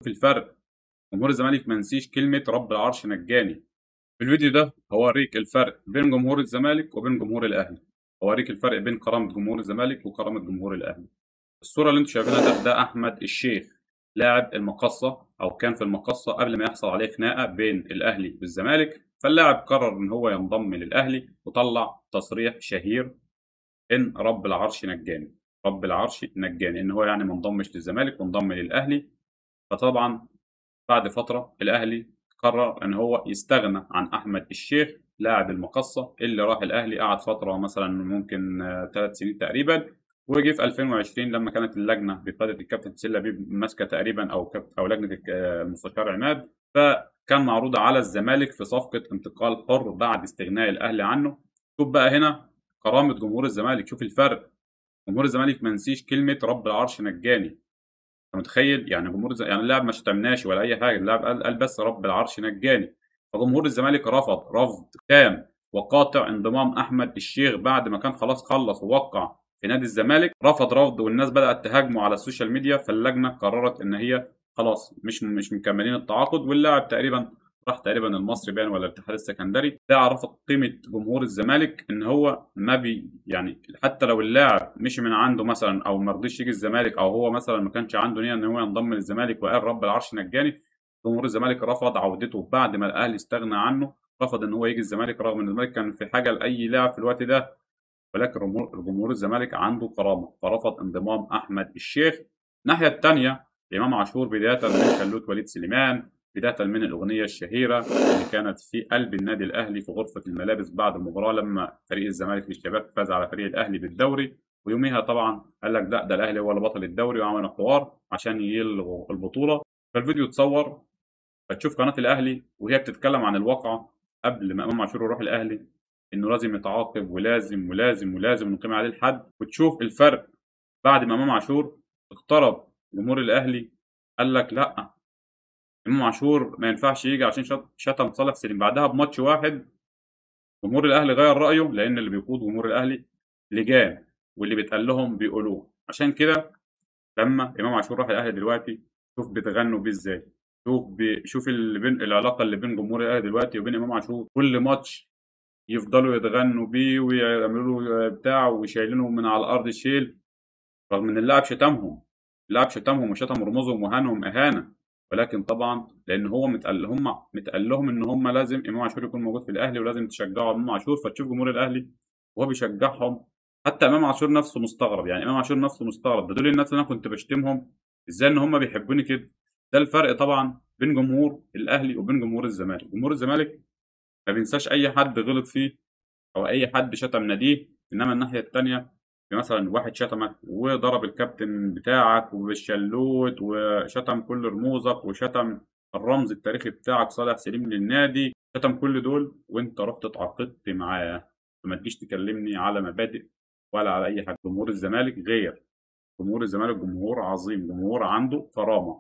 في الفرق، جمهور الزمالك ما نسيش كلمة رب العرش نجاني. في الفيديو ده هوريك الفرق بين جمهور الزمالك وبين جمهور الاهلي، هوريك الفرق بين كرامة جمهور الزمالك وكرامة جمهور الاهلي. الصورة اللي انتم شايفينها ده احمد الشيخ لاعب المقصه، او كان في المقصه قبل ما يحصل عليه خناقه بين الاهلي والزمالك، فاللاعب قرر ان هو ينضم للاهلي وطلع تصريح شهير ان رب العرش نجاني، رب العرش نجاني، ان هو يعني ما انضمش للزمالك وانضم للاهلي. فطبعا بعد فترة الاهلي قرر ان هو يستغنى عن احمد الشيخ لاعب المقصه اللي راح الاهلي، قعد فترة مثلا ممكن 3 سنين تقريبا، وجي في 2020 لما كانت اللجنة بقيادة الكابتن حسين لبيب ماسكه تقريبا او لجنة المستشار عماد، فكان معروض على الزمالك في صفقة انتقال حر بعد استغناء الاهلي عنه. شوف بقى هنا كرامة جمهور الزمالك، شوف الفرق. جمهور الزمالك ما نسيش كلمة رب العرش نجاني. انت متخيل يعني جمهور يعني اللاعب ما شتمناش ولا اي حاجة، اللاعب قال بس رب العرش نجاني. فجمهور الزمالك رفض رفض تام وقاطع انضمام احمد الشيخ بعد ما كان خلاص خلص ووقع في نادي الزمالك، رفض رفض، والناس بدأت تهاجمه على ال social media. فاللجنة قررت ان هي خلاص مش مكملين التعاقد، واللاعب تقريبا راح تقريبا المصري بان ولا الاتحاد السكندري. ده عرف قيمة جمهور الزمالك ان هو ما بي يعني حتى لو اللاعب مشي من عنده مثلا او ما رضيش يجي الزمالك، او هو مثلا ما كانش عنده نيه ان هو ينضم للزمالك وقال رب العرش نجاني، جمهور الزمالك رفض عودته بعد ما الاهلي استغنى عنه، رفض ان هو يجي الزمالك رغم ان الزمالك كان في حاجة لاي لاعب في الوقت ده، ولكن جمهور الزمالك عنده كرامة فرفض انضمام احمد الشيخ. الناحية الثانية امام عاشور، بداية من شلوت وليد سليمان، بداية من الاغنية الشهيرة اللي كانت في قلب النادي الاهلي في غرفة الملابس بعد المباراة لما فريق الزمالك للشباب فاز على فريق الاهلي بالدوري، ويوميها طبعا قال لك ده الاهلي هو اللي بطل الدوري، وعملوا حوار عشان يلغوا البطولة. فالفيديو اتصور، فتشوف قناة الاهلي وهي بتتكلم عن الواقعة قبل ما امام عاشور يروح الاهلي، انه لازم يتعاقب ولازم ولازم ولازم نقيم عليه الحد. وتشوف الفرق بعد ما امام عاشور اقترب جمهور الاهلي قال لك لا، امام عاشور ما ينفعش يجي عشان شتم صالح سليم. بعدها بماتش واحد جمهور الاهلي غير رايه، لان اللي بيقود جمهور الاهلي لجان واللي بيتقال لهم بيقولوه. عشان كده لما امام عاشور راح الاهلي دلوقتي شوف بيتغنوا بيه ازاي، شوف اللي بين العلاقة اللي بين جمهور الاهلي دلوقتي وبين امام عاشور. كل ماتش يفضلوا يتغنوا بيه ويعملوا له بتاع وشايلينه من على الارض شيل، رغم ان اللاعب شتمهم، اللاعب شتمهم وشتم رموزهم وهانهم اهانه، ولكن طبعا لان هو متقال لهم ان هم لازم امام عاشور يكون موجود في الاهلي ولازم تشجعوا امام عاشور. فتشوف جمهور الاهلي وهو بيشجعهم، حتى امام عاشور نفسه مستغرب، يعني امام عاشور نفسه مستغرب، ده دول الناس اللي انا كنت بشتمهم ازاي ان هم بيحبوني كده. ده الفرق طبعا بين جمهور الاهلي وبين جمهور الزمالك. جمهور الزمالك ما بينساش اي حد غلط فيه او اي حد شتم ناديه، انما الناحية الثانية مثلا واحد شتمك وضرب الكابتن بتاعك وبالشلوت وشتم كل رموزك وشتم الرمز التاريخي بتاعك صالح سليم للنادي، شتم كل دول وانت رحت اتعاقدت معاه، فما تجيش تكلمني على مبادئ ولا على اي حاجة. جمهور الزمالك غير، جمهور الزمالك جمهور عظيم، جمهور عنده كرامة.